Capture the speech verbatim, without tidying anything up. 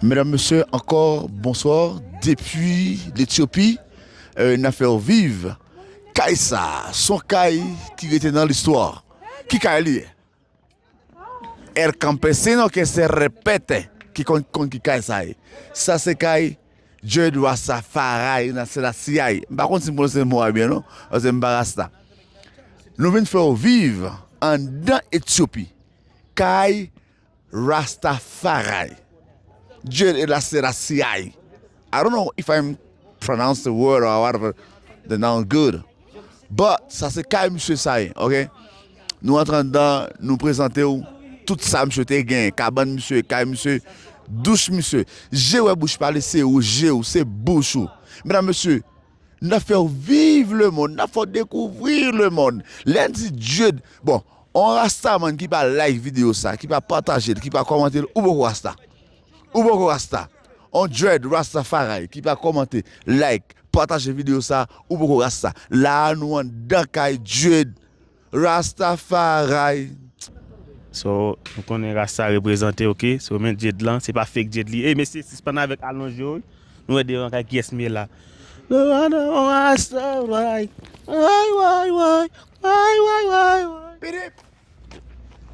Medam, mesye, ankò bonswa depi Letyopi. Euh, n ap fè w viv kay sa, s on kay ki rete nan listwa. Ki kay li ye? El campesino que se repete, ki konn, konn ki kay sa ye. Sa se kay Dread Rastafari nan Selassie. M pa konn si m pwononse mo a byen non, paske m pa rasta. Nou vin fè w viv anndan Etyopi. Kay Rastafari. Dread Rastafari. I don't know if I'm pronounce the word or whatever, the noun good. But sa se kay misye sa ye, ok? Nou antre anndan, nou prezante w tout sa misye te gen, kabann misye, kay misye, douch misye. Je w wè bouch pale, se ou, je w, se bouch ou. Medam, mesye, n ap fè w viv lemonn, n ap fè w dekouvri lemonn. Lè n di Dread, bon, on rastaman ki pa like videyo sa, ki pa pataje l, ki pa kòmante l, ou poko rasta. Ou poko rasta. On Dread Rastafari ki pa kòmante, like, pataje videyo sa, ou poko rasta. La a nou anndan kay Dread Rastafari. So, nou konnen rasta reprezante, ok? So, men Dread lan, se pa fake Dread li. Ey, mesye, sispann avèk alonje yo. Nou wè devan kay kiyès m ye la. Devan on rasta, way, way, way, way, way, way, way, way. Pidip.